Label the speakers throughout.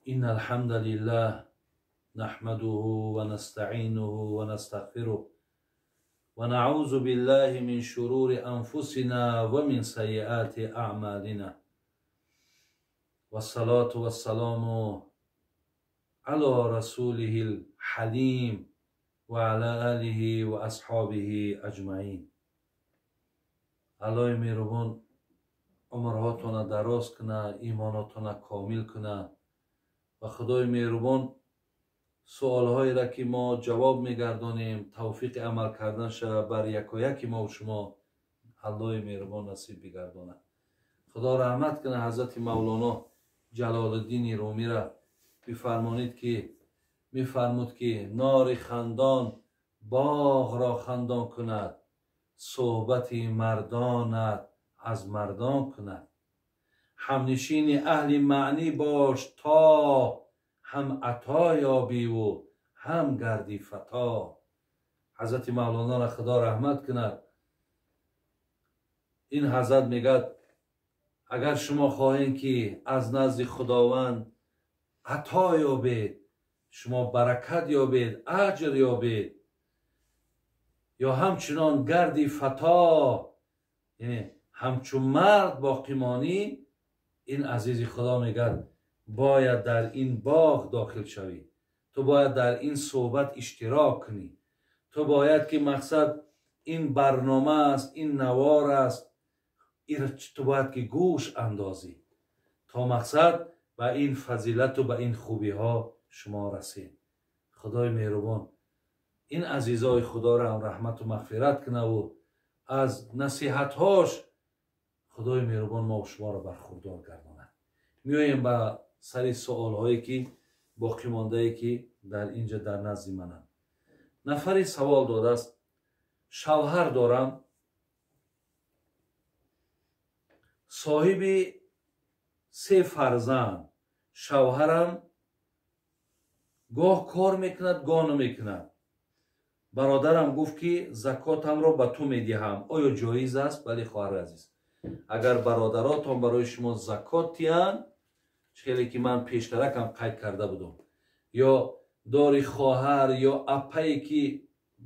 Speaker 1: إن الحمد لله نحمده ونستعينه ونستغفره ونعوذ بالله من شرور أنفسنا ومن سيئات أعمالنا والصلاة والسلام على رسوله الحليم وعلى آله وأصحابه أجمعين. Аллоҳи меҳрубон умрҳотона дароз куна, имонотона комил куна ва Худои меҳрубон суолҳоеро ки мо ҷавоб мегардонем, тавфиқи амал карданша бар якояки мо шумо Аллоҳи меҳрубон насиб бигардонад. Худо раҳмат куна ҳазрати Мавлоно Ҷалолуддини Румира бифармонид ки мефармуд ки нори хандон боғро хандон кунад, суҳбати мардонат аз мардон кунад. Ҳамнишини аҳли маънӣ бош то ҳам ато ёбиву ҳам гарди фато. Ҳазрати Мавлонора Худо раҳмат кунад. Ин ҳазрат мегӯяд, агар шумо хоҳед ки аз назди Худованд ато ёбед, шумо баракат ёбед, аҷр ёбед, ё ҳамчунон гарди фато, яъне ҳамчун мард боқӣ монӣ, ин азизи Худо мегӯяд бояд дар ин боғ дохил шавӣ, ту бояд дар ин суҳбат иштирок кунӣ, ту бояд ки мақсад ин барнома аст, ин навор аст, ту бояд ки гӯш андозӣ то мақсад ба ин фазилату ба ин хубиҳо шумо расед. Худои меҳрубон ин азизои Худоро ҳам раҳмату мағфират кунаву аз насиҳатҳош Худои меҳрубон мо шуморо бархурдор гардонад. Меоем ба сари суолҳое ки боқӣ мондае ки дар инҷа дар назди мананд. Нафаре савол додааст: шавҳар дорам, соҳиби 3 фарзанд, шавҳарам гоҳ кор мекунад, гоҳ намекунад. Бародарам гуфт ки закотамро ба ту медиҳам, оё ҷоиз аст? Бале, хоҳари азиз, агар бародаротон барои шумо закот диҳанд, хеле ки ман пештаракам қайд карда будам, ё дори хоҳар ё апае ки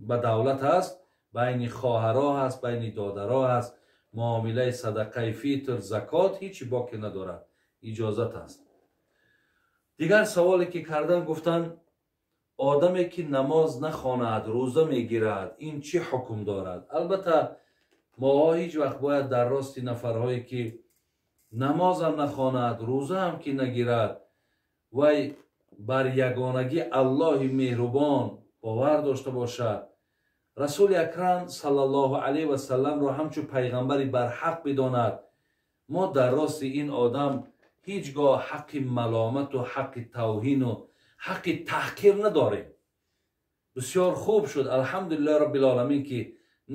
Speaker 1: ба давлат аст, байни хоҳаро ҳаст, байни додаро ҳаст, муомилаи садақаи фитр, закот ҳеҷ боке надорад, иҷозат аст. Дигар саволе ки кардан, гуфтанд одаме ки намоз нахонад, рӯза мегирад, ин чӣ ҳукм дорад? Албатта моҳо ҳеҷ вақт бояд дар рости нафарҳое ки намозам нахонад, рӯзаам ки нагирад, вай бар ягонагӣ Аллоҳи меҳрубон бовар дошта бошад, Расули Акрам саллаллоҳу алайҳи васалламро ҳамчун пайғамбари барҳақ бидонад. Мо дар рости ин одам ҳеҷ гоҳ ҳаққи маломату ҳаққи тавҳину ҳаққи таҳқир надорем. Бисёр хуб шуд, алҳамдулиллаҳи роббил оламин, ки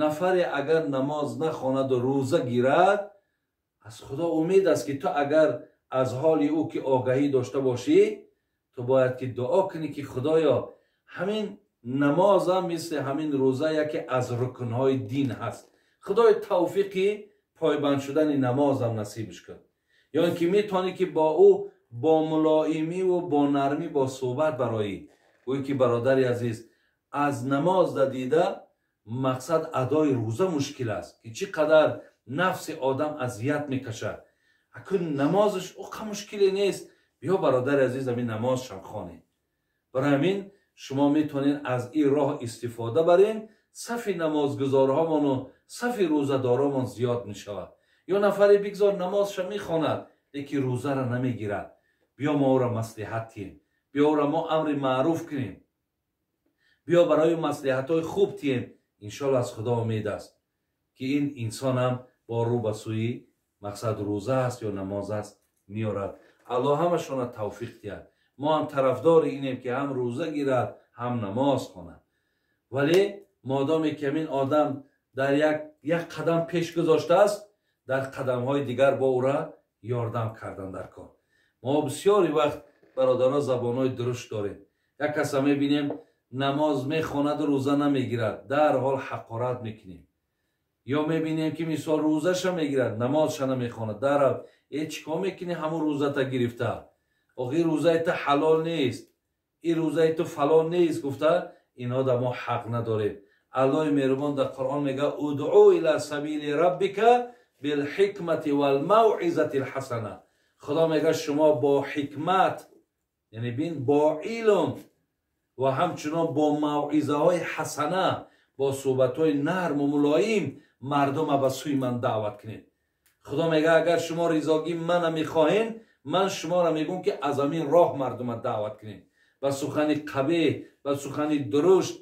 Speaker 1: нафаре агар намоз нахонаду рӯза гирад, аз Худо умед аст ки ту агар аз ҳоли ӯ ки огаҳӣ дошта бошӣ, ту бояд ки дуо кунӣ ки Худоё, ҳамин намозам мисли ҳамин рӯза яке аз рукнҳои дин ҳаст, Худои тавфиқи пойбанд шудани намозам насибш кун. Ё ин ки метавонӣ ки бо ӯ бо мулоимиву бо нармӣ бо суҳбат бароӣ, гӯӣ ки бародари азиз, аз намоз дадида мақсад адои рӯза мушкил аст, ки чӣ қадар нафси одам азият мекашад. Акун намозаш оқа мушкиле нест, биё бародари азиз ҳамин намозшам хонем. Барои ҳамин шумо метавонед аз ин роҳ истифода барен, сафи намозгузорҳомону сафи рӯзадоромон зиёд мешавад. Ё нафаре бигзор намозша мехонад, лекин рӯзаро намегирад, биё мо ӯро маслиҳат тиҳем, биё ӯро мо амри маъруф кунем, биё барои маслиҳатҳои хуб тиҳем. Иншоалло аз Худо умед аст ки ин инсонам бо рӯ ба сӯи мақсад рӯза аст ё намоз аст меорад. Аллоҳ ҳамашонро тавфиқ диҳад. Мо ҳам тарафдори инем ки ҳам рӯза гирад, ҳам намоз хонад. Вале модоме ки ҳамин одам дар як қадам пеш гузоштааст, дар қадамҳои дигар бо ӯра ёрдам кардан дар кор. Мо бисёри вақт бародаро забонҳои дурушт дорем. Як каса мебинем намоз мехонаду рӯза намегирад, дарҳол ҳақорат мекунем. Ё мебинем ки мисол рӯзаша мегирад, намозша намехонад, дарҳол чӣ кор мекунӣ ҳамун рӯзата гирифта? Охи рӯзаи ту ҳалол нест, ин рӯзаи ту фалон нест гуфта, инҳо дар мо ҳақ надорем. Аллоҳи меҳрубон дар Қуръон мега: удъу ила сабили раббика билҳикмати валмавъизати лҳасана. Худо мега шумо бо ҳикмат, яъне бин, бо илм ва ҳамчунон бо мавъизаҳои ҳасана, бо суҳбатҳои нарму мулоим мардума ба сӯи ман даъват кунед. Худо мега агар шумо ризогии мана мехоҳед, ман шуморо мегӯм ки аз ҳамин роҳ мардума даъват кунед. Ба сухани қабеҳ, ба сухани дурушт,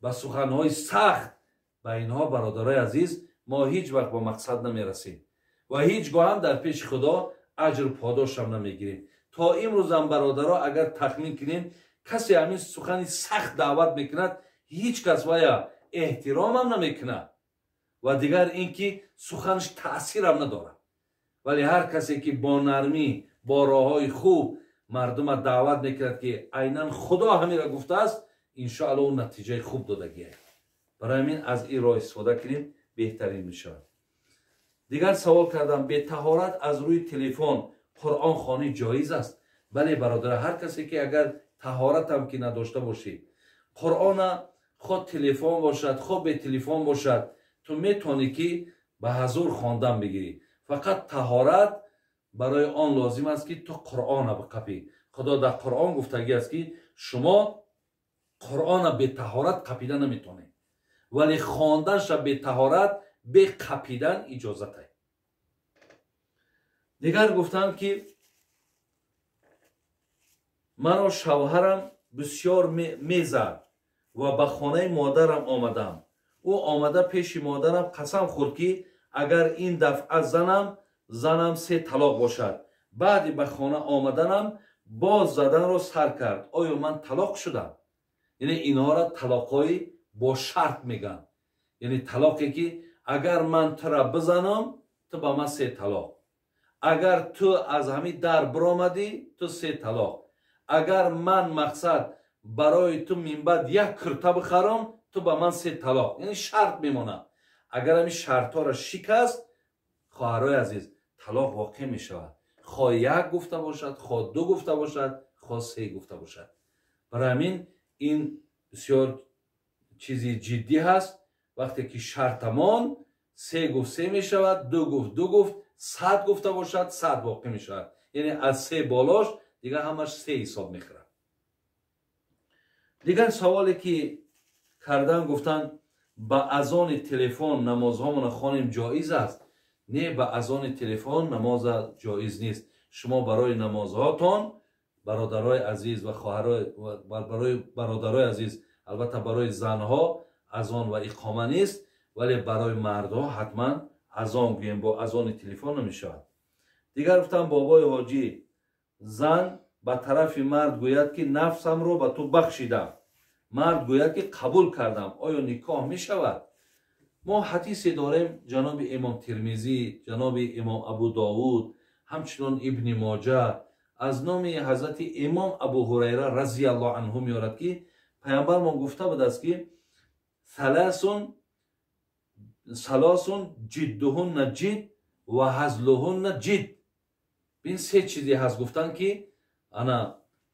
Speaker 1: ба суханҳои сахт, ба инҳо бародарои азиз мо ҳеҷ вақт ба мақсад намерасем ва ҳеҷ гоҳ ҳам дар пеши Худо аҷру подошам намегирем. То имрӯзам бародаро агар тахмин кунем, касе ҳамин сухани сахт даъват мекунад, ҳеҷ кас вая эҳтиромам намекунад ва дигар ин ки суханаш таъсирам надорад. Вале ҳар касе ки бо нармӣ, бо роҳҳои хуб мардума даъват мекунад ки айнан Худо ҳаминро гуфтааст, иншоалло ӯ натиҷаи хуб додагиа. Барои ҳамин аз ин роҳ истифода кунем, беҳтарин мешавад. Дигар савол кардам: бетаҳорат аз рӯи телефон Қуръон хонӣ ҷоиз аст? Бале бародар, ҳар касе ки агар таҳоратам ки надошта бошӣ, Қуръона хо телефон бошад, хо бетелефон бошад, ту метавонӣ ки ба ҳазур хондан бигирӣ. Фақат таҳорат барои он лозим аст ки ту Қуръона биқапӣ. Худо дар Қуръон гуфтагӣ аст ки шумо Қуръона бетаҳорат қапида наметавонед, вале хонданша бетаҳорат беқапидан иҷозат аст. Дигар гуфтанд ки маро шавҳарам бисёр мезад ва ба хонаи модарам омадам. Ӯ омада пеши модарам қасам хӯрд ки агар ин дафъа занам се талоқ бошад. Баъди ба хона омаданам боз заданро сар кард. Оё ман талоқ шудам? Яъне инҳоро талоқҳои бо шарт мегӯянд. Яъне талоқе ки агар ман тура бизанам, ту ба ман се талоқ. Агар ту аз ҳамин дар биромадӣ, ту се талоқ. Агар ман мақсад барои ту минбаъд як курта бихарам, ту ба ман се талоқ. Яъне шарт мемонад. Агар ҳамин шартҳоро шикаст, хоҳарои азиз, талоқ воқеъ мешавад. Хо як гуфта бошад, хо ду гуфта бошад, хо се гуфта бошад. Барои ҳамин ин бисёр чизи ҷиддӣ ҳаст. Вақте ки шартамон се гуфт се мешавад, ду гуфт ду гуфт, 100 гуфта бошад, 100 воқеъ мешавад. Яъне аз се болош дигар ҳамаш се ҳисоб мехӯрад. Дигар саволе ки кардан, гуфтанд ба азони телефон намозҳомона хонем ҷоиз аст? Не, ба азони телефон намоз ҷоиз нест. Шумо барои намозҳотон, бародарои азиз ва хоҳарои, барои бародарои азиз, албатта барои занҳо азон ва иқома нест, вале барои мардҳо ҳатман азон гӯем, бо азони телефон намешавад. Дигар гуфтам бобои ҳоҷӣ, зан ба тарафи мард гӯяд ки нафсамро ба ту бахшидам, мард гӯяд ки қабул кардам, оё никоҳ мешавад? Мо ҳадисе дорем, ҷаноби имом Тирмизӣ, ҷаноби имом Абу Довуд, ҳамчунон Ибни Моҷа аз номи ҳазрати имом Абу Ҳурайра разияллоҳу анҳу меорад ки паямбармон гуфта будааст ки салосун ҷиддуҳунна ҷид ва ҳазлуҳунна ҷид. Бин, се чизе ҳаст гуфтанд ки ана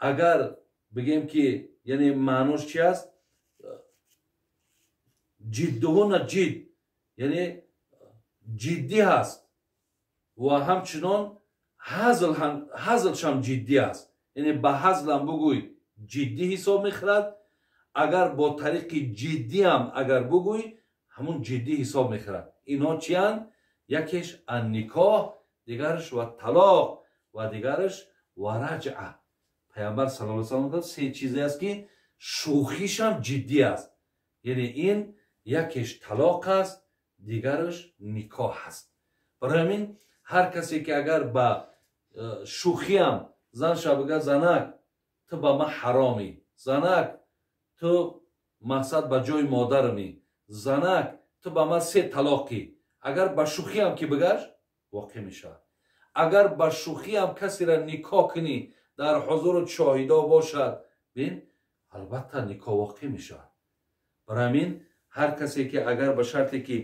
Speaker 1: агар бигем ки яъне маънош чи аст? Ҷиддуҳунна ҷид, яъне ҷиддӣ ҳаст ва ҳамчунон ҳазлшам ҷиддӣ аст. Яъне ба ҳазлам бугӯй ҷиддӣ ҳисоб мехӯрад, агар бо тариқи ҷиддиам агар бугӯй ҳамун ҷиддӣ ҳисоб мехӯрад. Инҳо чиянд? Якеш анникоҳ, дигараш ва талоқ ва дигараш ва раҷъа. Паямбар саллаллоҳу алайҳи васаллам гуфт се чизе аст ки шӯхишам ҷиддӣ аст. Яъне ин якеш талоқ аст, дигараш никоҳ аст. Барои ҳамин ҳар касе ки агар ба шӯхиам зан ша бигӯяд занак ту ба ман ҳаромӣ, занак ту мақсад ба ҷои модарамӣ, занак ту ба ман се талоқӣ, агар ба шӯхиам ки бигаш воқеъ мешавад. Агар ба шӯхиам касеро никоҳ кунӣ дар ҳузуру шоҳидо бошад, бин, албатта никоҳ воқеъ мешавад. Барои ҳамин ҳар касе ки агар ба шарте ки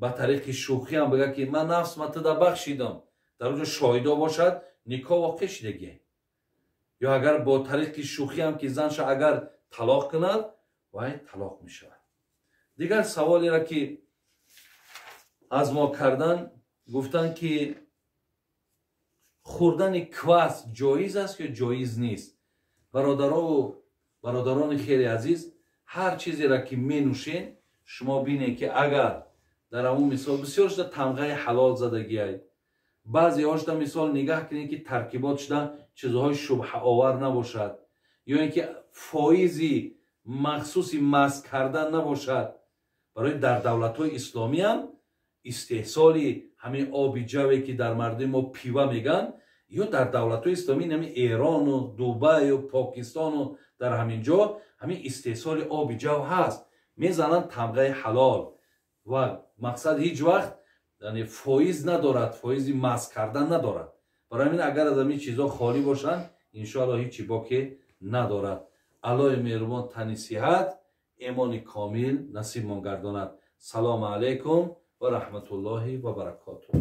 Speaker 1: ба тариқи шӯхиам бигӯяд ки ман нафс ма туда бахшидам, дар онҷо шоҳидо бошад, никоҳ воқеъ шидагӣ. Ё агар бо тариқи шӯхиам ки занша агар талоқ кунад, вай талоқ мешавад. Дигар саволеро ки аз мо кардан, гуфтанд ки хӯрдани квас ҷоиз аст ё ҷоиз нест? Бародарову бародарони хеле азиз, ҳар чизеро ки менӯшед, шумо бинед, ки агар дар ҳамун мисол бисёр шуда тамғаи ҳалол задагиай, баъзеҳо шуда мисол нигаҳ кунед, ки таркибот шуда чизҳои шубҳаовар набошад ё ин ки фоизи махсуси маст кардан набошад. Барои дар давлатҳои исломиам истеҳсоли ҳамин оби ҷаве, ки дар мардуми мо пива мегӯянд, ё дар давлатҳои исломӣ, ҳамин Эрону Дубаю Покистону дар ҳамин ҷо ҳамин истеҳсоли оби ҷав ҳаст, мезананд тамғаи ҳалол ва мақсад ҳеҷ вақт фоиз надорад, фоизи маст кардан надорад. Барои ҳамин агар аз ҳамин чизҳо холӣ бошанд, иншоалло ҳеҷ боке надорад. Аллоҳи меҳрубон тани сиҳат, имони комил насибмон гардонад. Салому алайкум ва раҳматуллоҳи ва баракотуҳ.